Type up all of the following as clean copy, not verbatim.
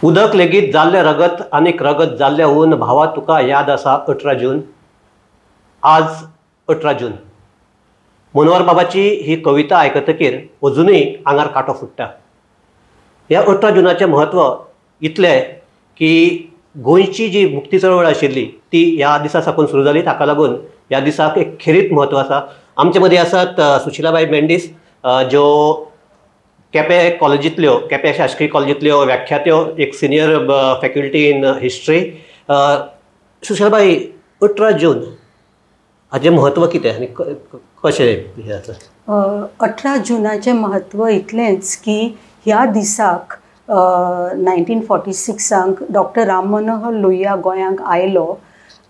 उदक लेगीत जाल्लें रगत आनीक रगत जाल्लें हून भावा तुका याद आसा 18 जून। आज 18 जून मनोहर बाबाची ही कविता आयकतकीर अजुनूय आंगार कांटो फुट्टा। ह्या 18 जुनाचें म्हत्व इतलें की गोंयची जी मुक्ती चळवळ आशिल्ली ती ह्या दिसा साकून सुरू जाली। ताका लागून ह्या दिसाक एक खेरीत म्हत्व आसा। आमचे मदीं आसात सुशिलाबाई मेंडीस, ज्यो केपें कॉलेजींतल्यो, केपें शासकीय कॉलेजींतल्यो व्याख्यात्यो, एक senior faculty in history. Sushilabai, 18 जून हाजें म्हत्व कितें आनी कशें हें आसा? 18 जुनाचें म्हत्व इतलेंच की ह्या दिसाक 1946 डॉक्टर राम मनोहर लोहिया गोंयांक आयलो।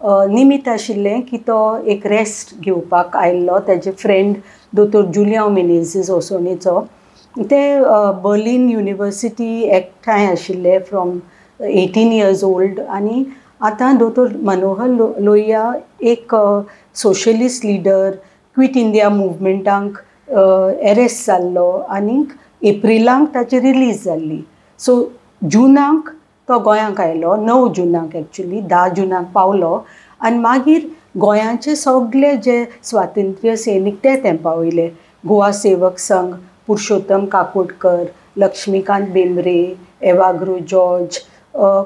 निमित्त आशिल्लें की तो एक रेस्ट घेवपाक आयिल्लो। ताजे फ्रेंड दोतोर जुलियांव मिनेझीस ओसोणीचो, ते बर्लीन युनिवर्सिटी एकठांय आशिल्ले फ्रॉम 18 इयर्स ओल्ड। आनी आतां दोतोर मनोहर लोहिया एक सोशलिस्ट लिडर, क्विट इंडिया मुवमेंटांक एरेस्ट जाल्लो आनीक एप्रिलांक ताची रिलीज जाल्ली। सो जुनाक तो गोंयांक आयलो, 9 जुनाक, एक्चुली 10 जुनाक पावलो। आनी मागीर गोंयाचे सगळे जे स्वातंत्र्य सैनीक ते तेंपा वयले, गोवा सेवक संघ, पुरुषोत्तम काकोडकर, लक्ष्मीकांत बेंब्रे, एवाग्रो जॉर्ज,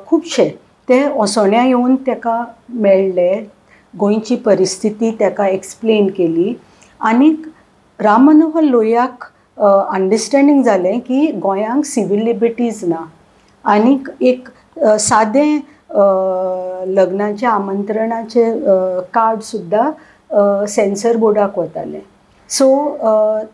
खुबशे ते ओसोण्या येवन ताका मेळ्ळे, गोंयची परिस्थिती ताका एक्सप्लेन केली। आनीक राम मनोहर लोहियाक अंडरस्टँडींग जालें की गोंयांक सिवील लिबर्टीज ना आनीक एक सादें लग्नाचें आमंत्रणाचें कार्ड सुद्दां सेन्सर बोर्डाक वतालें। सो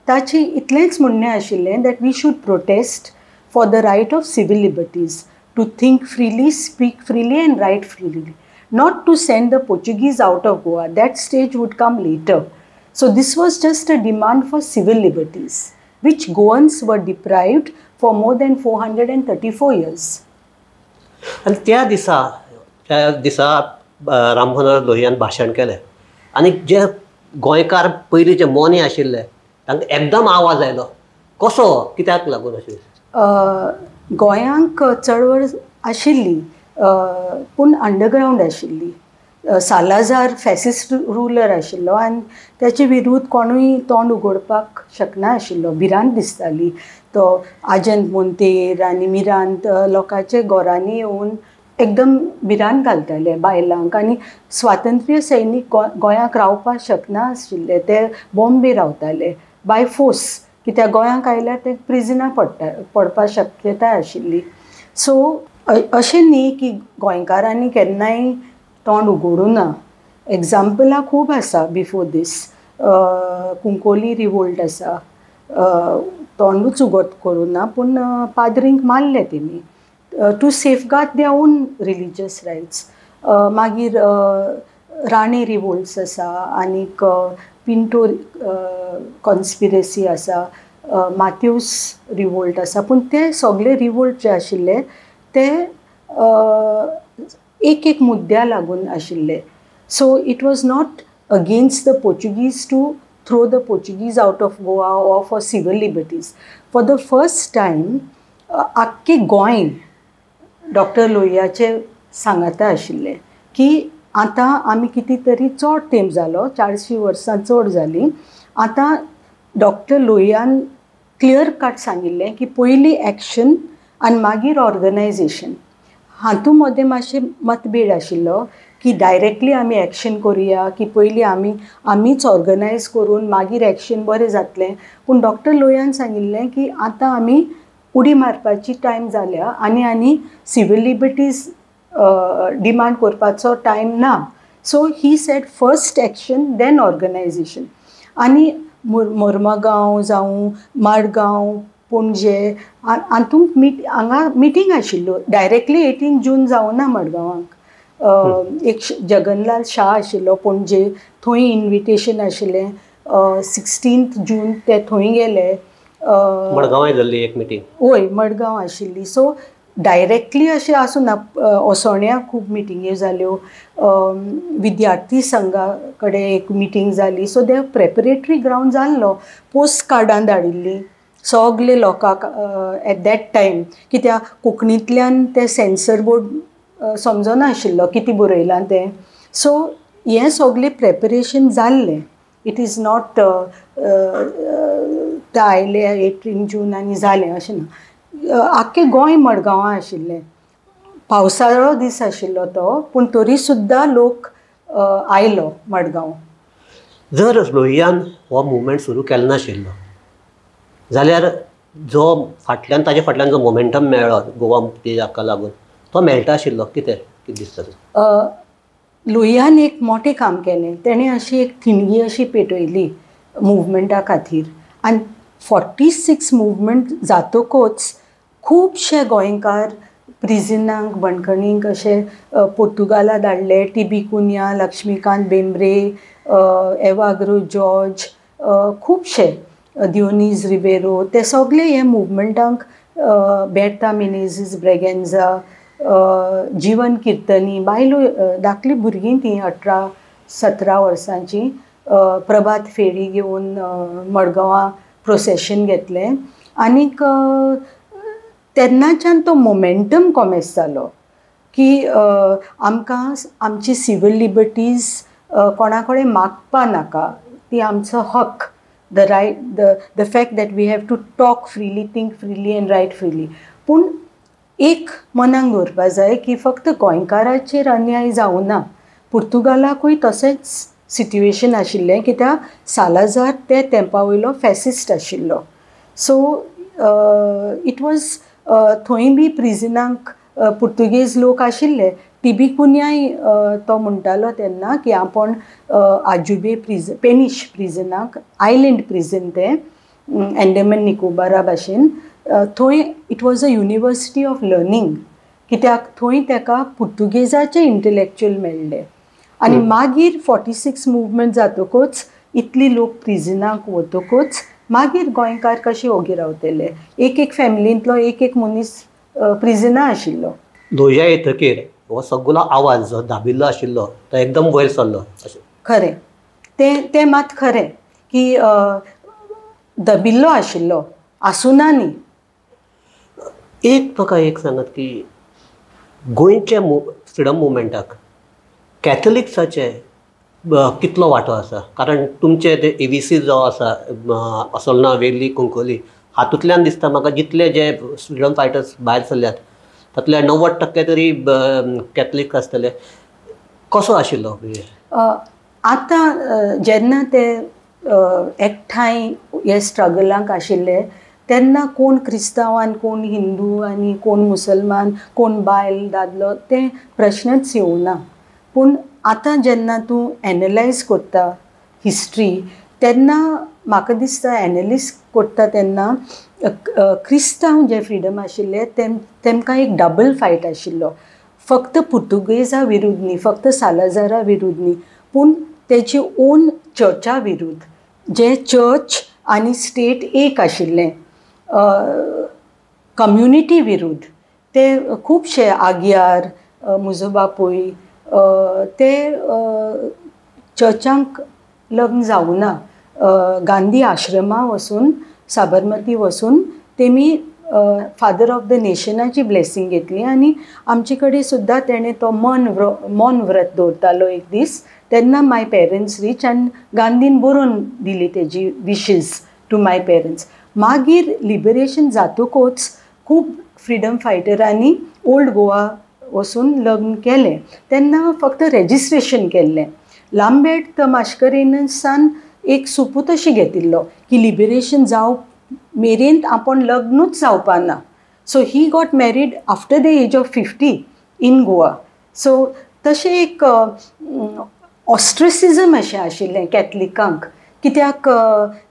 ताचें इतलेंच म्हणणें आशिल्लें that we should protest for the right of civil liberties, to think freely, speak freely and write freely, not to send the Portuguese out of Goa. That stage would come later. So this was just a demand for civil liberties, which Goans were deprived for more than 434 years. आनी त्या दिसा राम मनोहर लोहियान भाशण केलें आनी जे गोंयकार पयलीं जे मोने आशिल्ले तांकां एकदम आवाज आयलो। कसो, कित्याक लागून अशें? गोंयांक चळवळ आशिल्ली पूण अंडरग्रावंड आशिल्ली। सालाझार फॅसिस्ट रुलर आशिल्लो आनी ताचे विरुद्ध कोणूय तोंड उगडपाक शकना आशिल्लो, भिरांत दिसताली। तो आजंत मोंतेर आनी मिरांत लोकांचे घरांनी येवन एकदम भिरांत घालताले बायलांक। आनी स्वातंत्र्य सैनीक गोंयांक रावपाक शकना आशिल्ले, ते बॉम्बे रावताले बाय फोर्स, कित्याक गोंयांक आयल्यार ते प्रिजना पडपाक शक्यताय आशिल्ली। सो अशें न्ही की गोंयकारांनी केन्नाय तोंड उगडूं ना, एग्जाम्पलां खूब आसा। बिफोर दीस कुंकोली रिवोल्ट आसा, तोंडूच उगड करूं ना पूण पाद्रींक मारले तेमी to safeguard their own religious rights. मागीर राणे रिवोल्ट्स आसा, आनीक पिंटो कॉन्स्पिरसी आसा, मात्यूस रिवोल्ट आसा। पूण ते सगळे रिवोल्ट जे आशिल्ले ते एक एक मुद्द्या लागून आशिल्ले। So it was not against the Portuguese to throw the Portuguese out of Goa or for civil liberties. For the first time आख्खे गोंय डॉक्टर लोहियाचे सांगाता आशिल्ले की आतां आमी कितें तरी चड तेंप जालो, 400 वर्सां चड जालीं। आतां डॉक्टर लोहियान क्लियर कट सांगिल्लें की पयलीं एक्शन आनी मागीर ऑर्गनायजेशन। हातूंत मदें मातशें मतभेद आशिल्लो की डायरेक्टली आमी एक्शन करुया की पयलीं आमीच ऑर्गनायज करून मागीर एक्शन बरें जातलें। पूण डॉक्टर लोहियान सांगिल्लें की आतां आमी उडी मारपाची टायम जाल्या आनी आनी सिवील लिबर्टीज डिमांड करपाचो टायम ना। So he said first action then organisation. आनी मोर्मागांव जावं माडगांव, पणजे हातूंत हांगा मिटींग आशिल्ल्यो। डायरेक्टली 18 जून जावना मडगांवाक, एक जगनलाल शाह आशिल्लो पणजे, थंय इन्विटेशन आशिल्लें। 16 जून ते थंय गेले। मडगांवाय जाल्ली एक मिटींग, हय मडगांव आशिल्ली। सो डायरेक्टली अशें आसूं ना, ओसोण्या खूब मिटिंग्यो जाल्यो, विद्यार्थी संघा कडेन एक मिटींग जाली। सो ते प्रेपरेटरी ग्रावंड जाल्लो, पोस्ट कार्डां धाडिल्लीं। सगळे लोकांक एट that time, कित्याक कोंकणींतल्यान तें सेन्सर बोर्ड समजनाशिल्लो कितें बरयलां तें. सो हें सगळें प्रेपरेशन जाल्लें. It is not ते आयले 18 जून आनी जालें अशें ना. आख्खें गोंय मडगांवां आशिल्लें, पावसाळो दीस आशिल्लो तो, पूण तरी सुद्दां लोक आयलो मडगांव. जर लोहियान हो मुवमेंट सुरू केलो नाशिल्लो जाल्यार जो फाटल्यान ताजे फाटल्यान जो मोमेंटम मेळ्ळो गोवा मुक्ती हाका लागून तो मेळटा आशिल्लो कितें कितें दिसता? लोहियान एक मोठें काम केलें. तेणें अशी एक ठिणगी अशी पेटयली मुवमेंटा खातीर आनी 46 मुवमेंट जातकूच खुबशे गोंयकार प्रिजनाक बंदखणीक अशे पोर्तुगाला धाडले. टी.बी. कुन्या, लक्ष्मीकांत बेंब्रे, एवाग्रो जॉर्ज, खुबशे दियोनीज रिबेरो, ते सगळे हे मुवमेंटांक, बेर्ता मिनेझीस ब्रेगेन्जा, जिवन किर्तनी, बायलो धाकलीं भुरगीं तीं 18-17 वर्सांचीं, प्रभात फेरी घेवन मडगांवां प्रोसेशन घेतलें. आनीक तेन्नाच्यान तो मोमेंटम कॉमेस जालो की आमकां आमची सिवील लिबर्टीज कोणा कडेन मागपा नाका, ती आमचो हक, the right, the fact that we have to talk freely, think freely and write freely. पूण एक मनाक दवरपा जाय की फक्त गोंयकाराचेर अन्याय जावना, पुर्तुगालाकूय तशेंच सिट्युएशन आशिल्लें, कित्याक सालाजार ते तेंपा वयलो फॅसिस्ट आशिल्लो. सो it was थंय बी प्रिजनाक पुर्तुगेज लोक आशिल्ले. टी.बी. कुन्याय तो म्हणटालो तेन्ना की आपूण आजुबे पेनिश प्रिजनाक, आयलंड प्रिजन तें एंडमन निकोबारा भाशेन, थंय it was a university of learning, कित्याक थंय ताका पुर्तुगेजाचे इंटलेक्च्युअल मेळ्ळे. आनी मागीर 46 मुवमेंट जातकूच इतली लोक प्रिजनाक वतकूच मागीर गोंयकार कशे ओगी रावतले? एक एक फॅमिलींतलो एक एक मनीस प्रिजना आशिल्लो. लोहिया येतकीर हो सगळो आवाज जो दाबिल्लो आशिल्लो तो एकदम वयर सरलो अशें. खरें, तें तें मात खरें की दबिल्लो आशिल्लो, आसुना न्ही. एक म्हाका एक सांगात की गोंयच्या फ्रिडम मुवमेंटाक कॅथलिक्साचे कितलो वांटो आसा? कारण तुमचे ते एबीसी जो आसा, असोलना, वेर्ली, कुंकळ्ळी, हातूंतल्यान दिसता म्हाका जितले जे फ्रिडम फायटर्स भायर सरल्यात तातूंतले 90% तरी कॅथलीक आसतले. कसो आशिल्लो? आतां जेन्ना ते एकठांय हे स्ट्रगलाक आशिल्ले तेन्ना कोण क्रिस्तांव आनी कोण हिंदू आनी कोण मुसलमान, कोण बायल दादलो, तें प्रश्नच येवना. पूण आतां जेन्ना तूं एनलायज करता हिस्ट्री तेन्ना म्हाका दिसता एनलिस्ट करता तेन्ना क्रिस्तांव जे फ्रिडम आशिल्ले तेमकां एक डबल फायट आशिल्लो. फक्त पुर्तुगेजा विरुद्ध न्ही, फक्त सालाजारा विरुद्ध न्ही, पूण तेची ओन चर्चा विरुद्ध, जे चर्च आनी स्टेट एक आशिल्लें, कम्युनिटी विरुद्ध. ते खुबशे आग्यार, म्हजो बापूय, ते चर्चांक लग्न जावना, गांधी आश्रमा वचून, साबरमती वचून तेमी फादर ऑफ the नेशनाची ब्लेसींग घेतली. आनी आमचे कडेन सुद्दां तेणें तो मौन व्रत दवरतालो एक दीस. तेन्ना माय पेरंट्स रीच आनी गांधीन बरोवन दिली तेजी विशीज टू my parents. मागीर लिबरेशन जातकूच खूब फ्रिडम फायटरांनी ओल्ड गोवा वचून लग्न केलें. तेन्ना फक्त रेजिस्ट्रेशन केल्लें. लांबेट माश्करेनसान एक सोपूत अशी घेतिल्लो की लिबरेशन जावप मेरेन आपूण लग्नूच जावपा ना. So he got married after the age of 50 in Goa. So तशें एक ऑस्ट्रसिजम अशें आशिल्लें कॅथलिकांक, कित्याक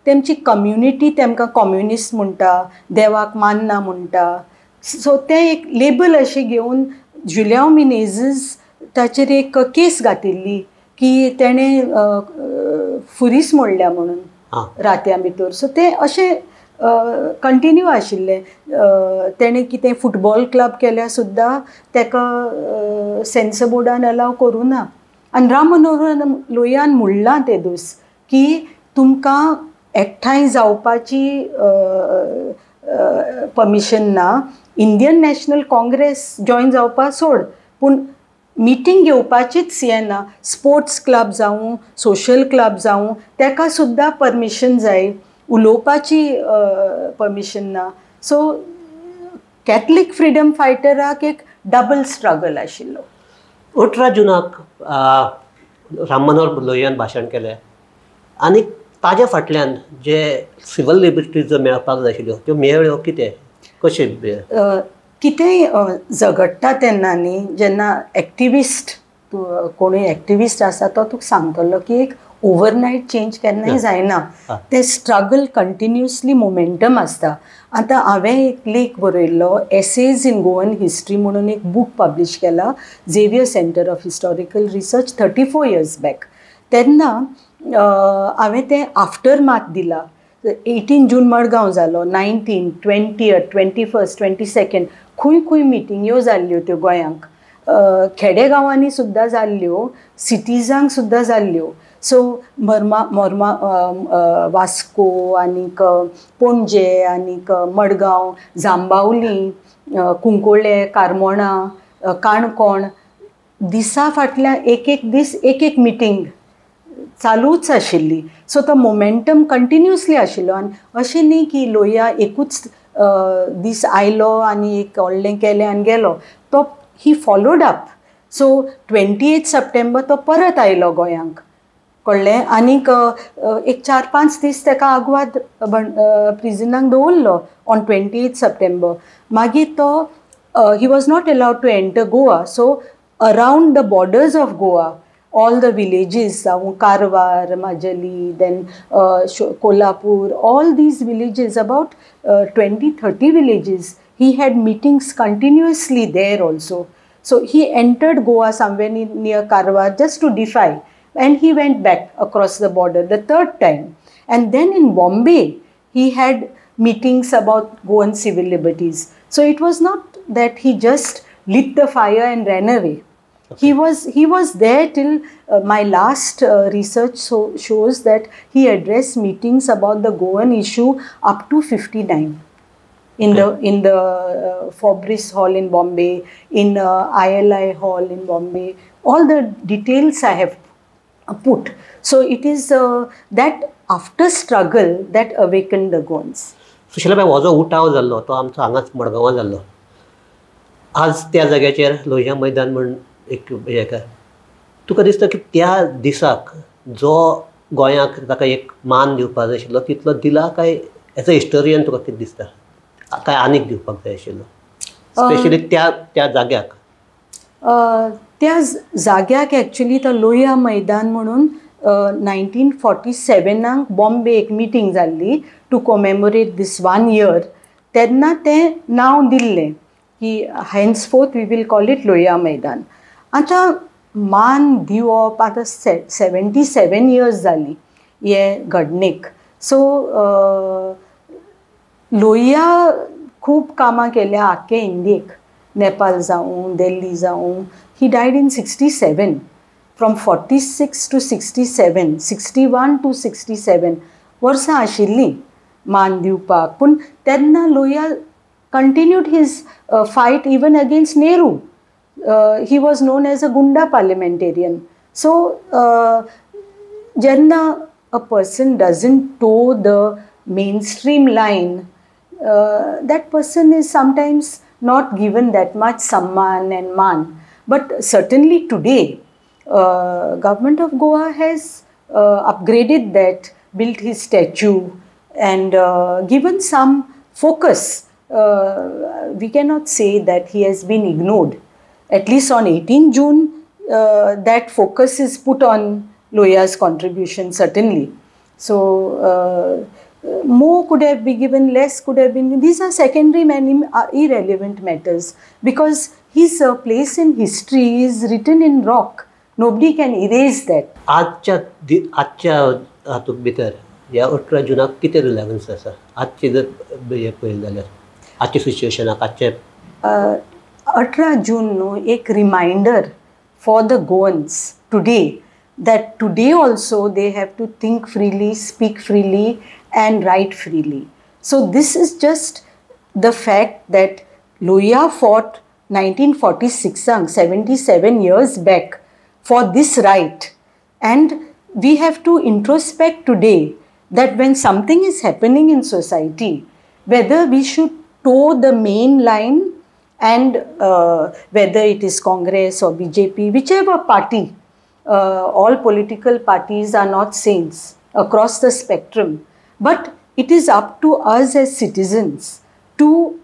तेमची कम्युनिटी तेमकां कम्युनिस्ट म्हणटा, देवाक मानना म्हणटा. सो तें एक लेबल अशें घेवन जुलियांव मिनेझीस ताचेर एक केस घातिल्ली की तेणें फुरीस मोडल्या म्हणून रातयां भितर. सो तें अशें कंटिन्यू आशिल्लें. तेणें कितें फुटबॉल क्लब केल्यार सुद्दां तेका सेन्सर बोर्डान अलाव करूं ना. आनी राम मनोहर लोहियान म्हणलां ते दीस की तुमकां एकठांय जावपाची परमिशन ना, इंडियन नॅशनल काँग्रेस जॉयन जावपा सोड, पूण मिटींग घेवपाचीच हें ना. स्पोर्ट्स क्लब जावं, सोशल क्लब जावं, तेका सुद्दां परमिशन जाय, उलोवपाची परमिशन ना. सो कॅथलीक फ्रिडम फायटराक एक डबल स्ट्रगल आशिल्लो. 18 जुनाक राम मनोहर लोहियान भाशण केलें आनी ताज्या फाटल्यान जे सिव्हल लिबर्टीज जो मेळपाक जाय आशिल्ल्यो त्यो मेळ्ळ्यो कितें कशें? कितेंय झगडटा तेन्ना न्ही, जेन्ना एक्टिविस्ट कोणूय एक्टिविस्ट आसा तो तुका सांगतलो की एक ओवरनायट चेंज केन्नाय जायना, तें स्ट्रगल कंटिन्युअसली मोमेंटम आसता. आतां हांवें एक लेख बरयल्लो एसेज इन गोवन हिस्ट्री म्हणून एक बूक पब्लिश केला Xavier centre of historical research 34 years back. तेन्ना हांवें तें आफ्टर मात दिला. 18 जून मडगांव जालो, 19, 20, 21, 22 खंय खंय मिटिंग्यो जाल्ल्यो त्यो गोंयांक, खेडेगांवांनी सुद्दां जाल्ल्यो, सिटीजांक सुद्दां जाल्ल्यो. सो मोरमा वास्को आनीक पणजे आनीक मडगांव, जांबावली, कुंकोळे, कारमोणा, काणकोण, दिसा फाटल्यान एक एक दीस एक एक मिटींग चालूच आशिल्ली. सो तो मोमेंटम कंटिन्युअसली आशिल्लो. आनी अशें न्ही की लोहिया एकूच दीस आयलो आनी एक व्हडलें केलें आनी गेलो, तो ही फॉलोड अप. सो 28 सप्टेंबर तो परत आयलो गोंयांक, कळ्ळें. आनीक एक 4-5 दीस ताका आगवाद प्रिजनाक दवरलो ऑन 28 सप्टेंबर. मागीर तो he was not allowed to enter Goa, so around the borders of Goa all the villages, जावं Karwar, Majali, then Kolhapur, all these villages, about 20-30 villages, he had meetings continuously there also. So he entered Goa somewhere near Karwar just to defy, and he went back across the border the third time. And then in Bombay, he had meetings about Goan civil liberties. So it was not that he just lit the fire and ran away. Okay. He was there till my last research shows that he addressed meetings about the Goan issue up to 59 in the Fabrice Hall in Bombay, in ILI Hall in Bombay. All the details I have put. So it is that after struggle that awakened the Goans. Sushila बाय, हो जो उठाव जाल्लो तो आमचो हांगाच मडगांवां जाल्लो. आज त्या जाग्याचेर लोहिया मैदान म्हण एक हें, तुका दिसता की त्या दिसाक जो गोंयाक ताका एक मान दिवपाक जाय आशिल्लो तितलो दिला काय एज अ हिस्टोरियन तुका कितें दिसता काय आनीक दिवपाक जाय आशिल्लो स्पेशली त्या त्या जाग्याक? त्या जाग्याक एक्चुली तो लोहिया मैदान म्हणून 1947 बॉम्बे एक मिटींग जाल्ली टू कॉमेमोरेट दीस 1 year. तेन्ना तें नांव दिल्लें की henceforth we will call it Lohia Maidan. आतां मान दिवप आतां 77 इयर्स जालीं हे घडणेक. सो लोहिया खूब कामां केल्या आख्खे इंडियेक, नेपाल जावं, दिल्ली जावं. He died in 67. From 46 to 67, 61 to 67 वर्सां आशिल्लीं मान दिवपाक. पूण तेन्ना Lohia continued his fight even against Nehru. He was known as a gunda parliamentarian. So जेन्ना a person doesn't toe the mainstream line, that person is sometimes not given that much samman and man. But certainly today, government of Goa has upgraded that, built his statue and given some focus. We cannot say that he has been ignored. At least on 18 June, that focus is put on Lohia's contribution, certainly. So, more could have been given, less could have been. These are secondary and irrelevant matters because his place in history is written in rock. Nobody can erase that. आजच्या हातूंत भितर ह्या 18 जुनाक कितें रिलेवन्स आसा आजचे जर हें पळयलें जाल्यार आजच्या सिच्युएशनाक आजचे 18 जून न्हू एक reminder for the Goans today that today also they have to think freely, speak freely and write freely. So this is just the fact that Lohia fought 1946, 77 years back for this right. And we have to introspect today that when something is happening in society, whether we should toe the main line and whether it is Congress or BJP, whichever party, all political parties are not saints across the spectrum. But it is up to us as citizens to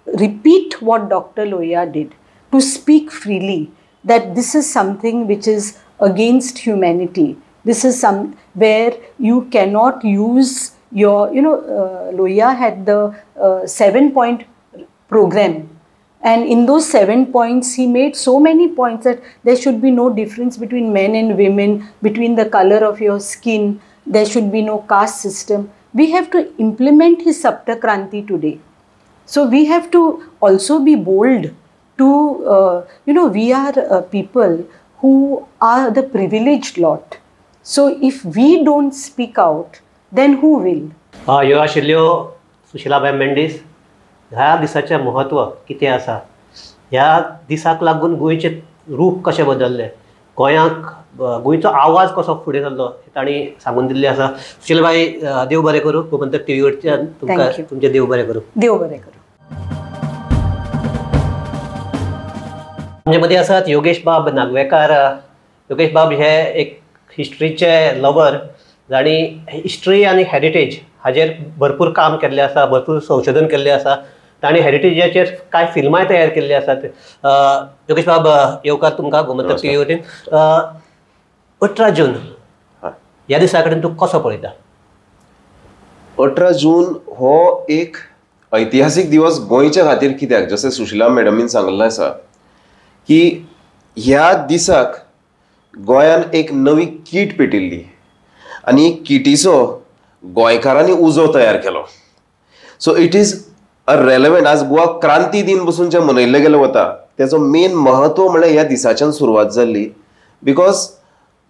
repeat what Dr. Lohia did, to speak freely, that this is something which is against humanity. This is some where you cannot use your, you know, Lohia had the 7-point program. And in those 7 points, he made so many points that there should be no difference between men and women, between the color of your skin, there should be no caste system. We have to implement his Sapta Kranti today. So we have to also be bold to, you know, we are people who are the privileged lot. So if we don't speak out, then who will? ह्यो आशिल्ल्यो सुशिलाबाय मेंडीस. ह्या दिसाचें म्हत्व कितें आसा, ह्या दिसाक लागून गोंयचें रूप कशें बदल्लें, गोंयांक गोंयचो आवाज कसो फुडें सरलो हें तांणी सांगून दिल्लें आसा. सुशिलाबाई, देव बरें करूं. गोमंतक टीव्ही वयल्यान तुमकां तुमचें देव बरें करूं. देव बरें करूं. आमचे मदीं आसात योगेश बाब नागवेकार. योगेश बाब हे एक हिस्ट्रीचे लवर, जांणी हिस्ट्री आनी हेरिटेज हाजेर भरपूर काम केल्लें आसा, भरपूर संशोधन केल्लें आसा. तांणी हेरिटेजाचेर कांय फिल्मांय तयार केल्लीं आसात. योगेश बाब, येवकार तुमकां गोमंतक टीव्ही वतीन. 18 जून ह्या दिसा कडेन तूं कसो पळयता? 18 जून हो एक ऐतिहासीक दिवस गोंयच्या खातीर, कित्याक जशें सुशिला मॅडमीन सांगलें आसा की ह्या दिसाक गोंयान एक नवी कीट पेटिल्ली आनी किटीचो गोंयकारांनी उजो तयार केलो. So it is a relevant. आज गोवा क्रांती दिन बसून जें मनयल्लें गेलें वता तेजो मेन महत्व म्हणल्यार ह्या दिसाच्यान सुरवात जाल्ली, because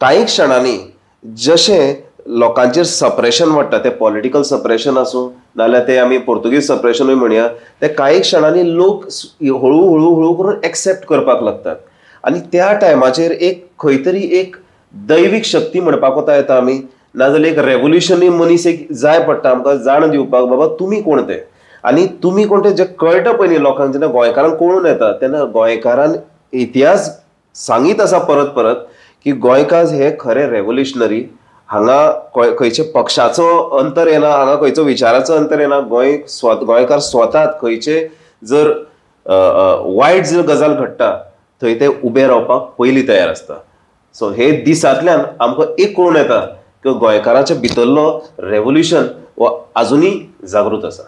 कांय क्षणांनी जशें लोकांचेर सप्रेशन वाडटा, तें पॉलिटिकल सप्रेशन आसूं नाल्यार तें आमी पोर्तुगीज सप्रेशनूय म्हणया, ते कांय क्षणांनी लोक हळू हळू हळू करून एक्सेप्ट करपाक लागतात आनी त्या टायमाचेर एक खंय तरी एक दैवीक शक्ती म्हणपाक वता येता आमी, नाजाल्यार एक रेवोल्युशनरी मनीस एक जाय पडटा आमकां जाण दिवपाक, बाबा तुमी कोण ते आनी तुमी कोण ते जे कळटा पयलीं लोकांक, जेन्ना गोंयकारांक कळून येता तेन्ना गोंयकारान इतिहास सांगीत आसा परत परत की गोंयकार हे खरे रेवोल्युशनरी. हांगा खंयच्या पक्षाचो अंतर येना, हांगा खंयचो विचाराचो अंतर येना. गोंयकार स्वताच खंयचे जर वायट जर गजाल घडटा थंय ते उबे रावपाक पयलीं तयार आसता. सो हे दिसांतल्यान आमकां एक कळून येता की गोंयकाराच्या भितरलो रेवोल्युशन हो आजुनूय जागृत आसा.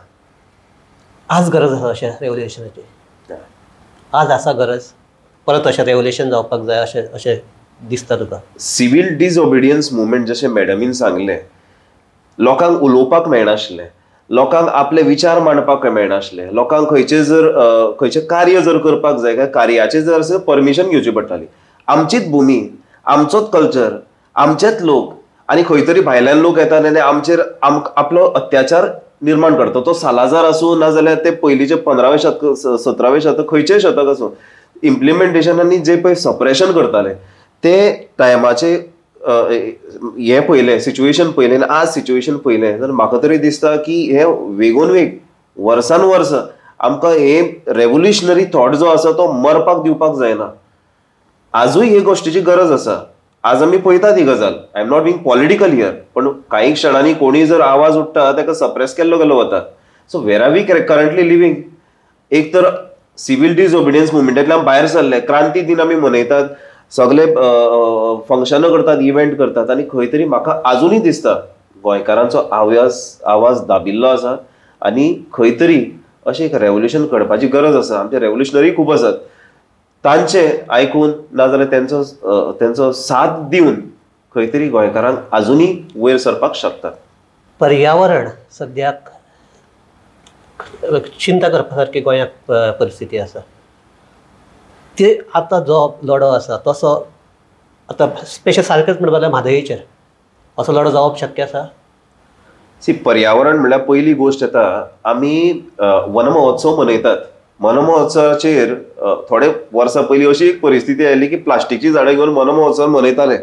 आज गरज आसा अशें रेवोल्युशनाची, आज आसा गरज परत अशें रेवोल्युशन जावपाक जाय अशें अशें दिसता तुका? सिवील डिसओबिडियन्स मुवमेंट जशें मॅडमीन सांगलें, लोकांक उलोवपाक मेळनाशिल्लें, लोकांक आपले विचार मांडपाक मेळनाशिल्लें, लोकांक खंयचें जर खंयचें कार्य जर करपाक जाय काय कार्याचें जर आसा परमिशन घेवची पडटाली. आमचीच भुमी, आमचोच कल्चर, आमचेच लोक आनी खंय तरी भायल्यान लोक येतात आनी आमचेर आपलो अत्याचार निर्माण करता. तो सालाजार आसूं ना जाल्यार ते पयलींचे 15वें शतक 17वें शतक खंयचेय शतक आसूं, इम्प्लिमेंटेशन आनी जे पळय सप्रेशन करताले ते टायमाचे हे पळयलें, सिच्युएशन पळयलें आनी आज सिच्युएशन पळयलें जाल्यार म्हाका तरी दिसता की हे वेगोन वेग वर्सान वर्स आमकां हे रेवोल्युशनरी थॉट जो आसा तो मरपाक दिवपाक जायना. आजूय हे गोश्टीची गरज आसा. आज आमी पळयतात ही गजाल. I am not being political here, पण कांय क्षणांनी कोणीय जर आवाज उठ्ठा ताका सप्रेस केल्लो गेलो वता. So where are we currently living? एक तर सिवील डिसओबिडियन्स मुवमेंटांतल्यान भायर सरले, क्रांती दिन आमी मनयतात, सगळे फंक्शनां करतात, इव्हेंट करतात आनी खंय तरी म्हाका आजुनूय दिसता गोंयकारांचो आवाज दाबिल्लो आसा आनी खंय तरी अशें एक रेवोल्युशन करपाची गरज आसा. आमचे रेवोल्युशनरी खूब आसात, तांचे आयकून नाजाल्यार तेंचो तेंचो साथ दिवन खंय तरी गोंयकारांक आजुनूय वयर सरपाक शकतात. पर्यावरण सद्याक चिंता करपा सारकी गोंयांत परिस्थिती आसा. ते आतां जो लढो आसा तसो आतां स्पेशल सारकेंच म्हणपा जाल्यार म्हादयचेर असो लढो जावप शक्य आसा? सी, पर्यावरण म्हणल्यार पयली गोश्ट येता, आमी वनमहोत्सव मनयतात. वनमहोत्सवाचेर थोडे वर्सां पयलीं अशी एक परिस्थिती आयली की प्लास्टिकची झाडां घेवन वनमहोत्सव मनयताले.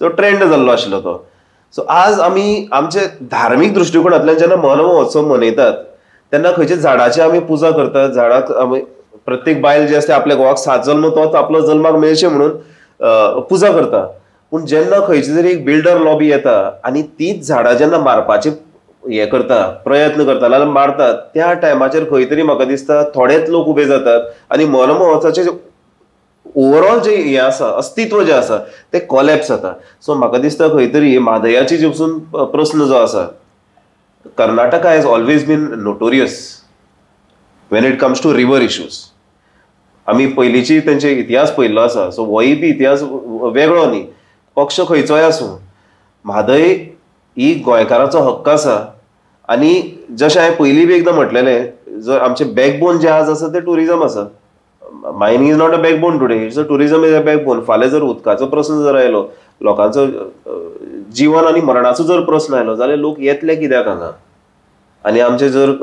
सो ट्रेंड जाल्लो आशिल्लो तो. सो आज आमी आमचे धार्मीक दृश्टिकोनांतल्यान जेन्ना वनमहोत्सव मनयतात तेन्ना खंयच्या झाडाची आमी पुजा करतात. झाडाक आमी प्रत्येक बायल जी आसता आपल्या घोवाक 7 जल्म तोच आपलो जल्माक मेळचें म्हणून पुजा करता. पूण जेन्ना खंयची तरी एक बिल्डर लॉबी येता आनी तीच झाडां जेन्ना मारपाची हे करता, प्रयत्न करता नाजाल्यार मारतात, त्या टायमाचेर खंय तरी म्हाका दिसता थोडेच लोक उबे जातात आनी वनमहोत्सवाचें ओवरऑल जे हें आसा, अस्तित्व जें आसा तें कॉलॅप्स जाता. सो म्हाका दिसता खंय तरी म्हादयाची जे पसून प्रस्न जो आसा, Karnataka has always been notorious when it comes to river issues. आमी पयलींची तेंचे इतिहास पळयल्लो आसा. सो होय बी इतिहास वेगळो न्ही, पक्ष खंयचोय आसूं, म्हादय ही गोंयकाराचो हक्क आसा. आनी जशें हांवें पयलीं बी एकदां म्हटलेलें, जर आमचें बॅकबोन जें आज आसा तें ट्युरिजम आसा. Mining is not a backbone today, it's a tourism is a backbone. फाल्यां जर उदकाचो प्रस्न जर आयलो, लोकांचो जिवन आनी मरणाचो जर प्रस्न आयलो जाल्यार लोक येतले कित्याक हांगा? आनी आमचे जर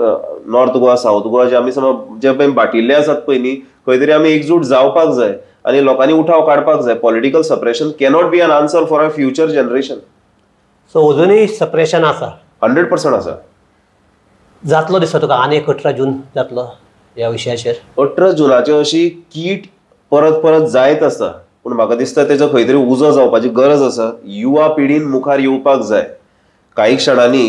नॉर्थ गोवा, सावथ गोवा जे आमी समज जे पळय बाटिल्ले आसात पळय न्ही, खंय तरी आमी एकजूट जावपाक जाय आनी लोकांनी उठाव काडपाक जाय. Political suppression cannot be an answer for a future generation. So अजुनूय सप्रेशन आसा? 100% आसा. जातलो दिसता तुका आनी 18 जून जातलो ह्या विशयाचेर? 18 जुनाची अशी कीट परत परत जायत आसा, पूण म्हाका दिसता तेजो खंय तरी उजो जावपाची गरज आसा. युवा पिढीन मुखार येवपाक जाय. काही क्षणांनी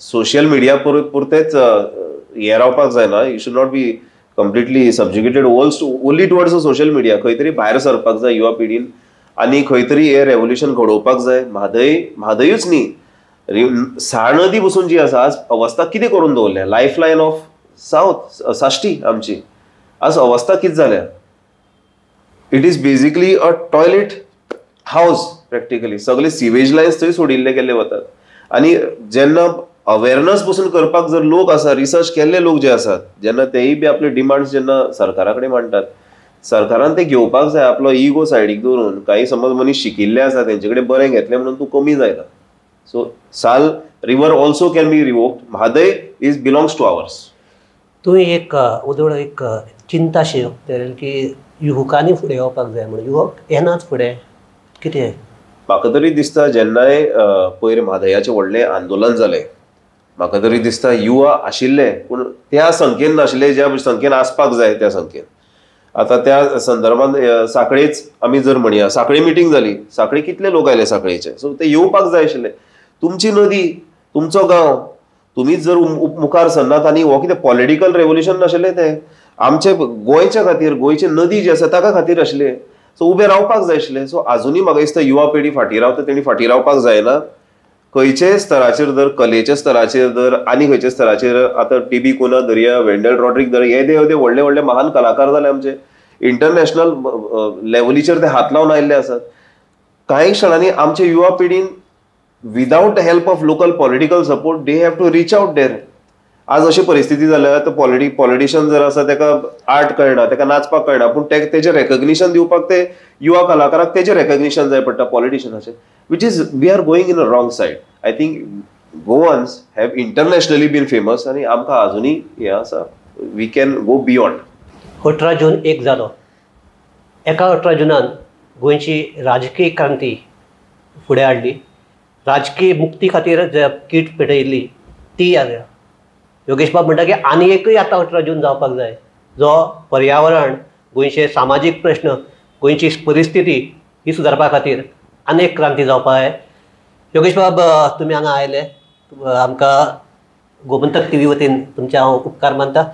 सोशल मिडिया पुरतेच हें रावपाक जायना. You should not be completely subjugated only towards social media. खंय तरी भायर सरपाक जाय युवा पिढीन आनी खंय तरी हें रेवोल्युशन घडोवपाक जाय. म्हादय म्हादयूच न्ही, साळ नदी पसून जी आसा आज अवस्था कितें करून दवरल्या, life line of south Salcete आमची आज अवस्था कितें जाल्या. It is basically a toilet house practically. सगळे सिवेज लायन्स थंय सोडिल्ले गेल्ले वतात. आनी जेन्ना अवेरनस पसून करपाक जर लोक आसा, रिसर्च केल्ले लोक जे आसात, जेन्ना तेय बी आपले डिमांड्स जेन्ना सरकारा कडेन मांडटात, सरकारान ते घेवपाक जाय. आपलो इगो सायडीक दवरून काही समज मनीस शिकिल्ले आसा तेंचे कडेन बरें घेतलें म्हणून तूं कमी जायना. So Sal river also can be revoked. Mhadei is belongs to ours. तुवें एक उदळ एक चिंता शी की युवकांनी फुडें येवपाक जाय म्हणून, युवक येनाच फुडें कितें? म्हाका तरी दिसता जेन्नाय पयर म्हादयाचें व्हडलें आंदोलन जालें, म्हाका तरी दिसता युवा आशिल्ले पूण त्या संख्येन नाशिल्ले ज्या संख्येन आसपाक जाय त्या संख्येन. आतां त्या संदर्भात साखळेच आमी जर म्हणया, साखळी मिटींग जाली, साखळी कितले लोक आयले साखळेचे, सो ते येवपाक जाय आशिल्ले. तुमची नदी, तुमचो गांव, तुमीच जर मुखार सरनात आनी हो कितें पॉलिटिकल रेवोल्युशन नाशिल्लें तें, आमचे गोंयच्या खातीर, गोंयची नदी जी आसा ताका खातीर आशिल्लें. सो उबें रावपाक जाय आशिल्लें. सो आजुनूय म्हाका दिसता युवा पिढी फाटीं रावता, तेणी फाटीं रावपाक जायना. खंयच्याय स्तराचेर जर कलेच्या स्तराचेर जर आनी खंयच्या स्तराचेर आतां टीबी कुन्हा धरया, वेंडल रॉड्रिक धरया, हे येदे व्हडले व्हडले महान कलाकार जाले आमचे, इंटरनॅशनल लेवलीचेर ते हात लावन आयिल्ले आसात. कांय क्षणांनी आमचे युवा पिढीन without the help of local political support they have to reach out there. आज अशी परिस्थिती जाल्या तर पॉलिटिशियन जर आसा ताका आर्ट कळना, ताका नाचपाक कळना, पूण तेजें रेकग्निशन दिवपाक ते युवा कलाकाराक तेजें रेकग्निशन जाय पडटा पॉलिटिशियनाचें, which is we are going in a wrong side. I think Goans have internationally been famous आनी आमकां आजुनूय हें आसा, we can go beyond. 18 जून एक जालो, एका 18 जुनान गोंयची राजकीय क्रांती फुडें हाडली, राजकीय मुक्ती खातीर जे कीट पेटयल्ली ती आसा. योगेश बाब म्हणटा की आनी एकूय आतां 18 जून जावपाक जाय, जो पर्यावरण, गोंयचे सामाजीक प्रश्न, गोंयची परिस्थिती ही सुदारपा खातीर आनी एक क्रांती जावपाक जाय. योगेश बाब, तुमी हांगा आयले, आमकां गोमंतक टीव्ही वतीन तुमचे हांव उपकार मानता.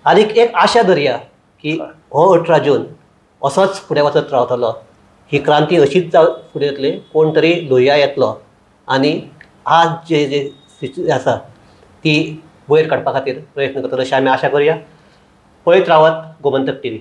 आनीक एक आशा धरया की हो 18 जून असोच फुडें वचत रावतलो, ही क्रांती अशीच फुडें येतली, कोण तरी लोहिया येतलो आनी आज जे जे स्थिती आसा ती वयर काडपा खातीर प्रयत्न करतलो अशें आमी आशा करुया. पळयत रावात गोमंतक टीव्ही.